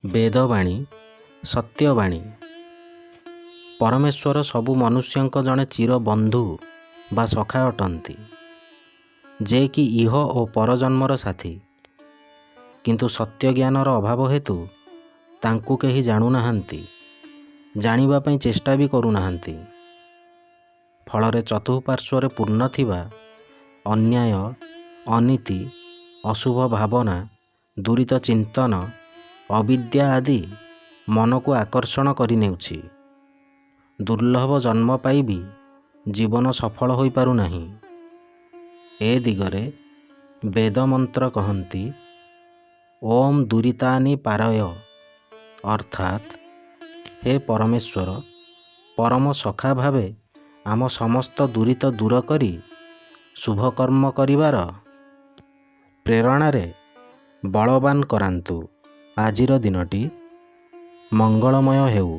ବେଦବାଣୀ, ସତ୍ୟବାଣୀ। ପରମେଶ୍ୱର ସବୁ ମନୁଷ୍ୟଙ୍କ ଜଣେ ଚିର ବନ୍ଧୁ ବା ସଖା ଅଟନ୍ତି, ଯେ କି ଇହ ଓ ପରଜନ୍ମର ସାଥୀ। କିନ୍ତୁ ସତ୍ୟଜ୍ଞାନର ଅଭାବ ହେତୁ ତାଙ୍କୁ କେହି ଜାଣୁନାହାନ୍ତି, ଜାଣିବା ପାଇଁ ଚେଷ୍ଟା ବି କରୁନାହାନ୍ତି। ଫଳରେ ଚତୁଃପାର୍ଶ୍ୱରେ ପୂର୍ଣ୍ଣ ଥିବା ଅନ୍ୟାୟ, ଅନୀତି, ଅଶୁଭ ଭାବନା, ଦୂରିତ ଚିନ୍ତନ, ଅବିଦ୍ୟା ଆଦି ମନକୁ ଆକର୍ଷଣ କରିନେଉଛି। ଦୁର୍ଲଭ ଜନ୍ମ ପାଇ ବି ଜୀବନ ସଫଳ ହୋଇପାରୁନାହିଁ। ଏ ଦିଗରେ ବେଦମନ୍ତ୍ର କହନ୍ତି, ଓମ୍ ଦୁରିତାନି ପାରୟ, ଅର୍ଥାତ୍ ହେ ପରମେଶ୍ୱର, ପରମ ସଖା ଭାବେ ଆମ ସମସ୍ତ ଦୂରିତ ଦୂର କରି ଶୁଭକର୍ମ କରିବାର ପ୍ରେରଣାରେ ବଳବାନ କରାନ୍ତୁ। ଆଜିର ଦିନଟି ମଙ୍ଗଳମୟ ହେଉ।